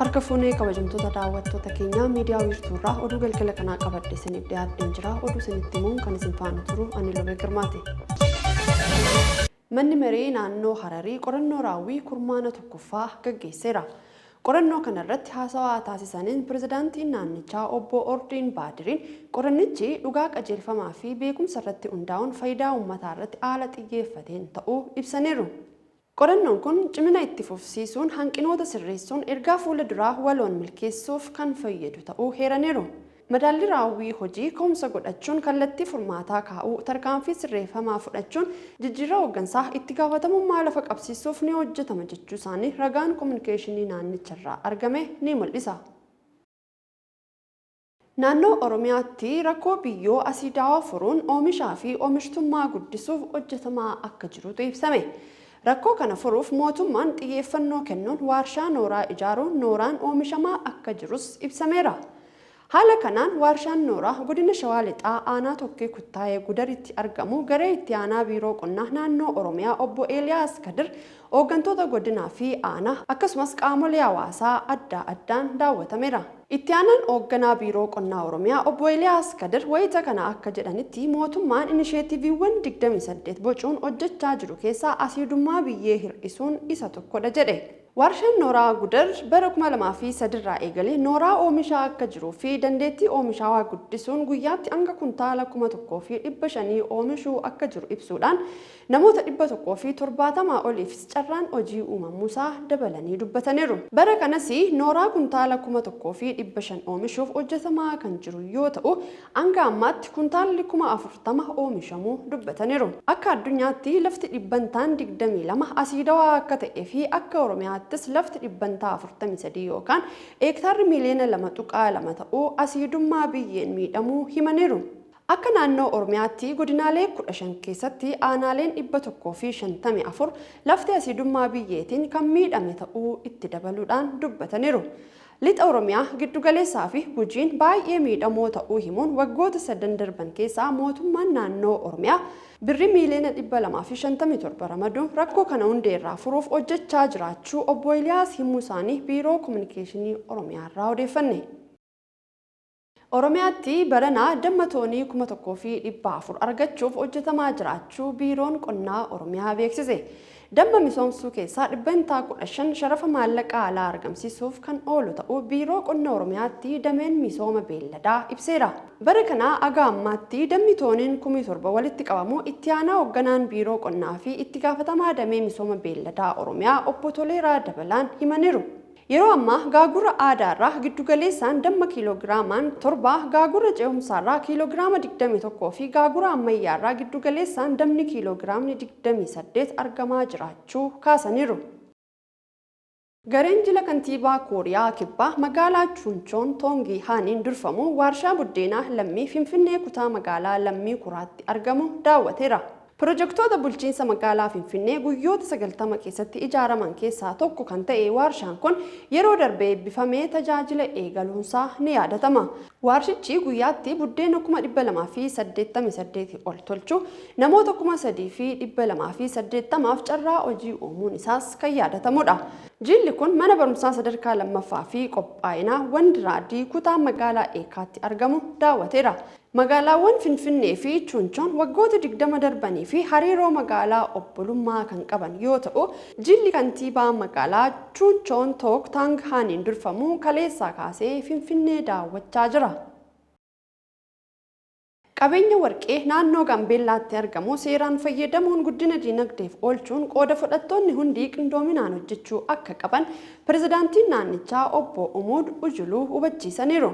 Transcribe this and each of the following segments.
Harka fuunee kabajamtoota daawwattoota keenyaa miidiyaa wiirtuurraa oduu galgala kanaa qabadhe isiniif dhiyaadheen jira. Oduu isinitti himuun kan isin faana turu ani Lubee Girmaati. Manni Maree Naannoo Hararii qorannoo raawwii kurmaana 1ffaa gaggeesseera. Qorannoo kanarratti haasawaa taasisaniin Pirezidaantiin naannichaa Obbo Ordiin Baadiriin qorannichi dhugaa qajeelfamaa fi beekumsarratti hundaa'uun fayidaa uummataarratti haala xiyyeeffateen ta'uu ibsaniiru. Qorannoon kun cimina itti fufsiisuun hanqinoota sirreessuun ergaa fuula duraa waloon milkeessuuf kan fayyadu ta'uu heeraniiru. Madaallii raawwii hojii ka'umsa godhachuun kallattii furmaataa kaa'uu, tarkaanfii sirreeffamaa fudhachuun jijjiirraa hoggansaa itti gaafatamummaa lafa qabsiisuuf ni hojjetama jechuusaanii ragaan kominikeeshinii naannicharraa argame ni mul'isa. Naannoo Oromiyaatti rakkoo biyyoo asiidaawaa furuun oomishaa fi oomishtummaa guddisuuf hojjetamaa akka jirutu ibsame. Rakkoo kana furuuf mootummaan xiyyeeffannoo kennuun waarshaa nooraa ijaaruun nooraan oomishamaa akka jirus ibsameera. Haala kanaan waarshaan nooraa godina Shawaa Lixaa aanaa Tokkee Kuttaayee Gudaritti argamu garee itti aanaa Biiroo Qonnaa Naannoo Oromiyaa obbo Eeliyaas Kadir, hooggantoota godinaa fi aanaa akkasumas qaamolee hawaasaa addaa addaan daawwatameera. Itti aanaan hoogganaa Biiroo Qonnaa Oromiyaa obbo Eeliyaas Kadir wayita kana akka jedhanitti mootummaan inisheetiiviiwwan 28 bocuun hojjechaa jiru keessaa asiidummaa biyyee hir'isuun isa tokkodha jedhe. Warshaan Nooraa Gudar bara 2003 irraa eegalee nooraa oomishaa akka jiruu fi dandeettii oomishaawaa guddisuun guyyaatti hanga kuntaala 1500 oomishuu akka jiru ibsuudhaan namoota 170 oliifis carraan hojii uumamuusaa dabalanii dubbataniiru. Bara kanas nooraa kuntaala 1500 oomishuuf hojjetamaa kan jiru yoo ta'u, hanga ammaatti kuntaalli 40,000 oomishamuu dubbataniiru. Akka addunyaatti lafti dhibbantaan 22 asiidawaa akka ta'ee fi akka Oromiyaattis lafti dhibbantaa 43 yookaan heektaarri miiliyoona 2.2 ta'u asiidummaa biyyeen miidhamuu himaniiru. Akka naannoo Oromiyaatti godinaalee 15 keessatti aanaaleen 154 lafti asiidummaa biyyeetiin kan miidhame ta'uu itti dabaluudhaan dubbataniiru. Lixa Oromiyaa, Giddugaleessaa fi Gujiin baay'ee miidhamoo ta'uu himuun waggoota sadan darban keessaa mootummaan naannoo Oromiyaa Birrii miiliyoona 257 ramaduun rakkoo kana hundeerraa furuuf hojjechaa jiraachuu obbo Eeliyaas himuu isaanii Biiroo Kominikeeshinii Oromiyaarraa odeeffanne. Oromiyaatti barana damma toonii 1400 argachuuf hojjetamaa jiraachuu Biiroon Qonnaa Oromiyaa beeksise. Damma misoomsuu keessaa dhibbentaa 15 sharafa maallaqa alaa argamsiisuuf kan oolu ta'uu Biiroo Qonna Oromiyaatti dameen misooma beelladaa ibseera. Bara kana aga ammaatti dammi tooniin kumii 7 walitti qabamuu Itti Aanaa Hogganaan Biiroo Qonnaa fi Itti Gaafatamaa Damee Misooma Beelladaa Oromiyaa Obbo Toleeraa Dabalaan himaniiru. Yeroo ammaa gaagura aadaarraa giddugaleessaan damma kiiloogiraamaan 7, gaagura ce'umsaarraa kiiloogiraama 21 fi gaagura ammayyaarraa giddugaleessaan damni kiiloogiraamni 28 argamaa jiraachuu kaasaniiru. Gareen jila Kantiibaa Kooriyaa Kibbaa magaalaa Chuunchoon Toongii Haaniin durfamu Waarshaa Buddeenaa Lammii Finfinnee kutaa magaalaa Lammii Kuraatti argamu daawwateera. Pirojektoota bulchiinsa magaalaa Finfinnee guyyoota 90 keessatti ijaaraman keessaa tokko kan ta'e waarshaan kun yeroo darbe eebbifamee tajaajila eegaluunsaa ni yaadatama. Waarshichi guyyaatti buddeena 288,000 ol tolchuu, namoota 3,280f carraa hojii uumuun isaas kan yaadatamudha. Jilli kun mana barumsaa sadarkaa 2ffaa fi qophaa'inaa Wandiraadii kutaa magaalaa Eekkaatti argamu daawwateera. Magaalaawwan Finfinnee fi Chunchoon waggoota 20 darbanii fi hariiroo magaalaa obbolummaa kan qaban yoo ta'u, jilli kantiibaa magaalaa Chunchoon Took Taang Haaniin durfamu kaleessaa kaasee Finfinnee daawwachaa jira. Qabeenya warqee naannoo Gaambeellaatti argamu seeraan fayyadamuun guddina diinagdeef oolchuun qooda fudhattoonni hundi qindoominaan hojjechuu akka qaban Pirezidaantiin naannichaa obbo Umuud Ujuluu hubachiisaniiru.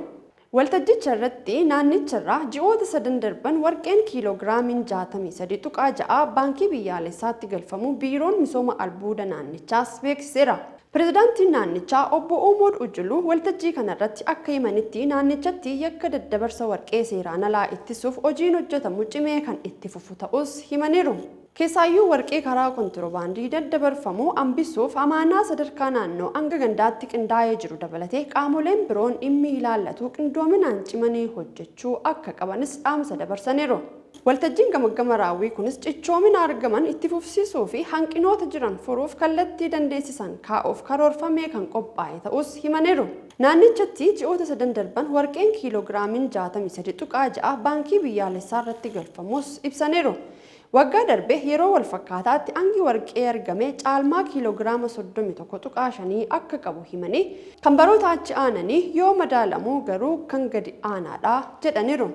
Waltajjicha irratti naannicharraa ji'oota sadan darban warqeen kiiloo giraamiin 63.6 Baankii Biyyaalessaatti galfamuu Biiroon Misooma Albuuda naannichaas beeksiseera. Pirezidaantiin naannichaa Obbo Umood Ujuluu waltajjii kanarratti akka himanitti, naannichatti yakka daddabarsa warqee seeraan alaa ittisuuf hojiin hojjetamu cimee kan itti fufu ta'uus himaniiru. Keessaayyuu warqee karaa kontirobaandii daddabarfamu hambisuuf amaanaa sadarkaa naannoo hanga gandaatti qindaa'ee jiru dabalatee qaamoleen biroon dhimmi ilaallatu qindoominaan cimanii hojjechuu akka qabanis dhaamsa dabarsaniiru. Waltajjiin gamaggama raawwii kunis cichoomina argaman itti fufsiisuu fi hanqinoota jiran furuuf kallattii dandeessisan kaa'uuf karoorfamee kan qophaa'e ta'us himaniiru. Naannichatti ji'oota sadan darban warqeen kiiloogiraamiin 63.6 baankii biyyaalessaa irratti galfamus ibsaniiru. Waggaa darbe yeroo wal fakkaataatti hangi warqee argame caalmaa kiiloogiraama 31.5 akka qabu himanii, kan baroota achi aananii yoo madaalamu garuu kan gadi aanaadha jedhaniiru.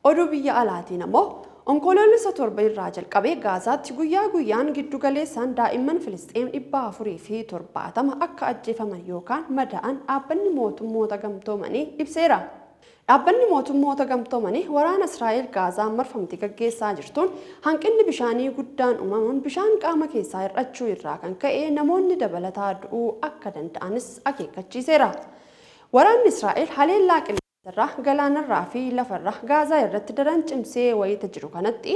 Oduu biyya alaatiin ammoo, Onkoloolessa 7 irraa jalqabee Gaazaatti guyyaa guyyaan giddu galeessaan daa'imman Filisxeem 470 akka ajjeefaman yookaan madaa'an Dhaabbanni Mootummoota Gamtoomanii ibseera. Dhaabbanni Mootummoota Gamtoomanii waraana Israa'el Gaazaan marfamte gaggeessaa jirtuun hanqinni bishaanii guddaan uumamuun bishaan qaama keessaa hir'achuu irraa kan ka'e namoonni dabalataa du'uu akka danda'anis akeekkachiiseera. Waraanni Israa'el haleellaa qilleensarraa, galaanarraa fi lafarraa Gaazaa irratti daran cimsee wayita jiru kanatti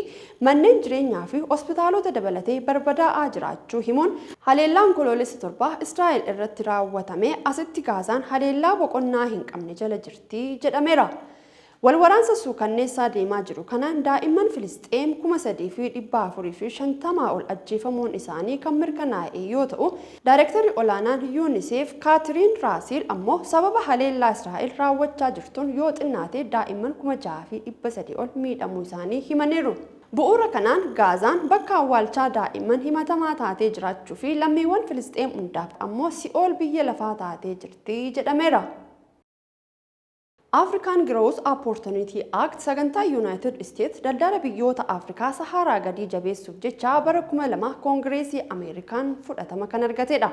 manneen jireenyaa fi hospitaalota dabalatee barbadaa'aa jiraachuu himuun, haleellaa Onkoloolessa 7 Israa'el irratti raawwatamee asitti Gaazaan haleellaa boqonnaa hin qabne jala jirti jedhameera. Wal waraansa suukanneessaa deemaa jiru kanaan daa'imman Filisxeem 3,450 ol ajjeefamuun isaanii kan mirkanaa'e yoo ta'u, Daarektarri Olaanaan Unicef Kaatiriin Raasiil ammoo sababa haleellaa Israa'el raawwachaa jirtuun yoo xinnaate daa'imman 6,300 ol miidhamuu isaanii himaniiru. Bu'uura kanaan Gaazaan bakka awwaalchaa daa'imman himatamaa taatee jiraachuu fi lammiiwwan Filisxeem hundaaf ammoo si'ool biyya lafaa taatee jirti jedhameera. African Growth Opportunity Act sagantaa Yuunaayitid Isteets daldala biyyoota Afrikaa Sahaaraa gadii jabeessuuf jecha bara 2000 Koongireesii Ameerikaan fudhatama kan argatedha.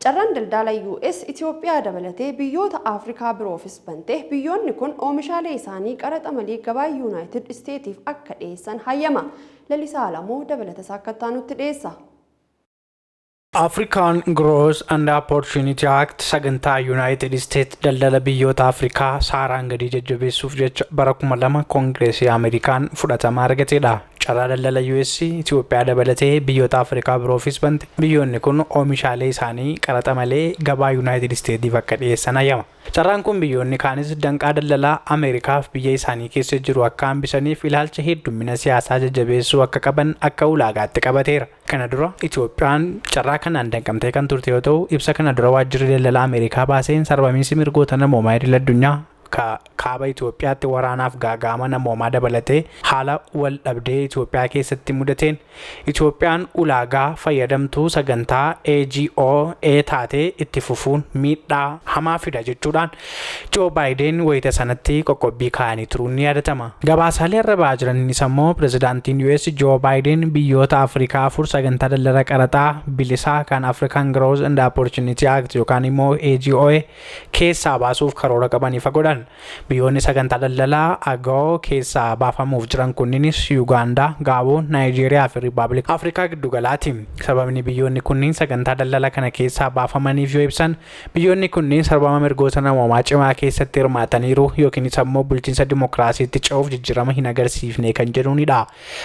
Carraan daldala US Itoophiyaa dabalatee biyyoota Afrikaa biroofis bante, biyyoonni kun oomishaalee isaanii qaraxa malee gabaa Yuunaayitid Isteetiif akka dhiyeessan hayyama. Lalisaa Alamuu dabalata isaa akka itti aanutti dhiyeessa. African Growth and Opportunity Act sagantaa Yuunaayitid Isteets daldala biyyoota Afrikaa Sahaaraan gadii jajjabeessuuf jecha bara 2000 Koongireesii Ameerikaan fudhatama argatedha. Carraa daldala US Itoophiyaa dabalatee biyyoota Afrikaa biroofis bante, biyyoonni kun oomishaalee isaanii qaraxa malee gabaa Yuunaayitid Isteetiif akka dhiyeessan hayyama. Carraan kun biyyoonni kaanis danqaa daldalaa Ameerikaaf biyya isaanii keessa jiru akka hambisaniif ilaalcha heddummina siyaasaa jajjabeessuu akka qaban akka ulaagaatti qabateera. Kana dura Itoophiyaan carraa kanaan danqamtee kan turte yoo ta'u, ibsa kana dura waajjirri daldala Ameerikaa baaseen sarbamiinsi mirgoota namoomaa idil addunyaa kaaba Itoophiyaatti waraanaaf gaaga'ama namoomaa dabalatee haala wal dhabdee Itoophiyaa keessatti mudateen Itoophiyaan ulaagaa fayyadamtuu sagantaa AGOA taatee itti fufuun miidhaa hamaa fida jechuudhaan Joo Baayideen wayita sanatti qoqqobbii kaa'anii turuun ni yaadatama. Gabaasaalee irra ba'aa jiraniinis ammoo pirezidaantiin US Joo Baayideen biyyoota Afrikaa afur sagantaa daldala qaraxaa bilisaa kan African Growth and Opportunity Act yookaan immoo AGOA keessaa baasuuf karoora qaban ifa godhan. Biyyoonni sagantaa daldalaa AGOA keessaa baafamuuf jiran kunniinis Yuugaandaa, Gaaboon, Naayijeeriyaa fi Riippaabilika Afrikaa Giddugalaati. Sababni biyyoonni kunniin sagantaa daldala kana keessaa baafamaniif yoo ibsan, biyyoonni kunniin sarbama mirgoota namoomaa cimaa keessatti hirmaataniiru yookiinis ammoo bulchiinsa dimokiraasiitti ce'uuf jijjiirama hin agarsiifne kan jedhuunidha.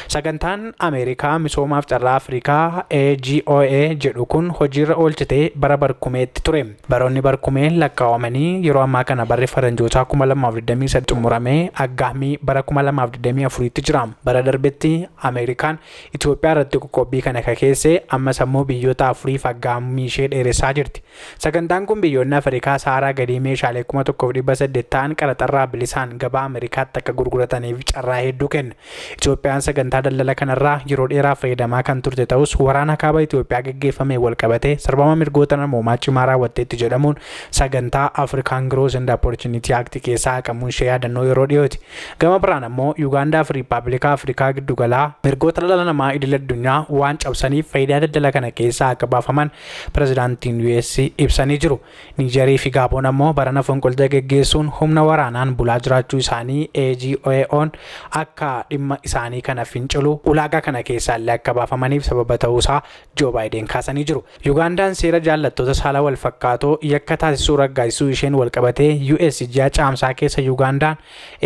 Sagantaan Ameerikaa misoomaaf carraa Afrikaa AGOA jedhu kun hojiirra oolchite bara barkumeetti ture. Baroonni barkumee lakkaawamanii yeroo ammaa kana barri faranjootaa 2023 xumuramee aggaamii bara 2024tti jira. Bara darbetti Ameerikaan Itoophiyaa irratti qoqqobbii kana kakeesse, ammas ammoo biyyoota afuriif aggaammii ishee dheeressaa jirti. Sagantaan kun biyyoonni Afrikaa Sahaaraa gadii meeshaalee 1,800 ta'an qaraxarraa bilisaan gabaa Ameerikaatti akka gurgurataniif carraa hedduu kenna. Itoophiyaan sagantaa daldala kanarraa yeroo dheeraaf fayyadamaa kan turte ta'us, waraana kaaba Itoophiyaa gaggeeffameen walqabatee sarbama mirgoota namoomaa cimaa raawwatteetti jedhamuun sagantaa African Growth and Opportunity Act keessaa haqamuun ishee yaadannoo yeroo dhiyooti. Gama biraan ammoo Yuugaandaa fi Riippaabilika Afrikaa Giddugalaa mirgoota dhala namaa idil addunyaa waan cabsaniif faayidaa daldala kana keessaa akka baafaman pirezidaantiin US ibsanii jiru. Niijarii fi Gaaboon ammoo barana fonqolcha geggeessuun humna waraanaan bulaa jiraachuu isaanii AGOA'n akka dhimma isaanii kana fincilu ulaagaa kana keessaa illee akka baafamaniif sababa ta'uusaa Joo Baayideen kaasanii jiru. Yugaandaan seera jaallattoota saala wal fakkaatoo yakka taasisuu raggaasisuu isheen wal qabatee US ji'a Caamsaa keessa Yugaandaan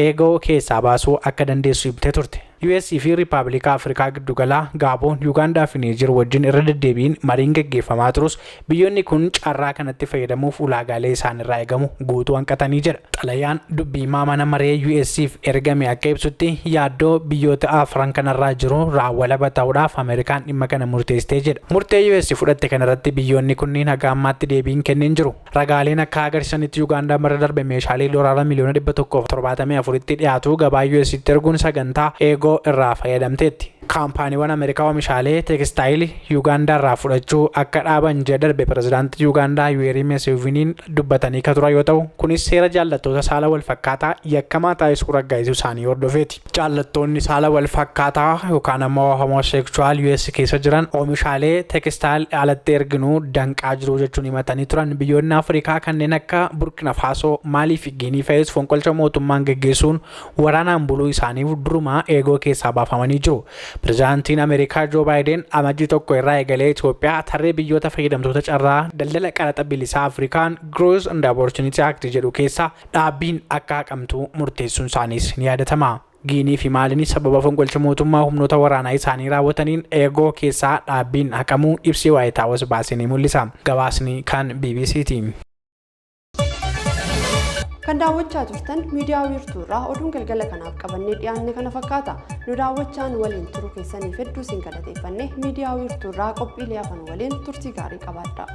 AGOA keessaa baasuu akka dandeessu himtee turte. US fi Riippaabilika Afrikaa Giddugalaa, Gaaboon, Yuugaandaa fi Niijer wajjin irra deddeebiin mariin gaggeeffamaa turus, biyyoonni kun carraa kanatti fayyadamuuf ulaagaalee isaan irraa eegamu guutuu hanqatanii jedha. Xalayaan dubbiimaa mana maree US'f ergame akka ibsutti, yaaddoo biyyoota afran kanarraa jiru raawwalaba ta'uudhaaf Ameerikaan dhimma kana murteessitee jedha. Murtee US fudhatte kanarratti biyyoonni kunniin haga ammaatti deebiin kenneen jiru. Ragaaleen akka agarsiisanitti, Yuugaandaan bara darbe meeshaalee doolaara miliyoona 174tti dhiyaatu gabaa US'tti erguun sagantaa AGOA irraa fayyadamteetti. Kaampaaniiwwan Ameerikaa oomishaalee teekstaayilii Yuugaandaa irraa fudhachuu akka dhaaban ji'a darbe pirezidaantii Yuugaandaa Yuweerii Museveniin dubbatanii ka turan yoo ta'u, kunis seera jaallattoota saala wal fakkaataa yakkamaa taasisuu raggaasisuu isaanii hordofeeti. Jaallattoonni saala wal fakkaataa yookaan ammoo homosexual US keessa jiran oomishaalee teekstaayil alatti erginuu danqaa jiru jechuun himatanii turan. Biyyoonni Afrikaa kanneen akka Burkina Faasoo, Maalii fi Giinii fa'is fonqolcha mootummaan gaggeessuun waraanaan buluu isaaniif durumaa AGOA keessaa baafamanii jiru. Pirezidaantiin Ameerikaa Joo Baayiden Amajjii 1 irraa eegalee Itoophiyaa tarree biyyoota fayyadamtoota carraa daldala qaraxa bilisaa Afrikaan Growth and Opportunity Act jedhu keessaa dhaabbiin akka haqamtu murteessuun isaaniis ni yaadatama. Giinii fi Maaliinis sababa fonqolcha mootummaa humnoota waraanaa isaanii raawwataniin AGOA keessaa dhaabbiin haqamuu ibsi White House baasee ni mul'isa. Gabaasni kan BBCti. Kan daawwachaa turtan miidiyaa Wiirtuu irraa oduun galgala kanaaf qabannee dhiyaanne kana fakkaata. Nu daawwachaan waliin turuu keessaniif hedduu isin galateeffanne. Miidiyaa Wiirtuu irraa qophiilee hafan waliin turtii gaarii qabaadha.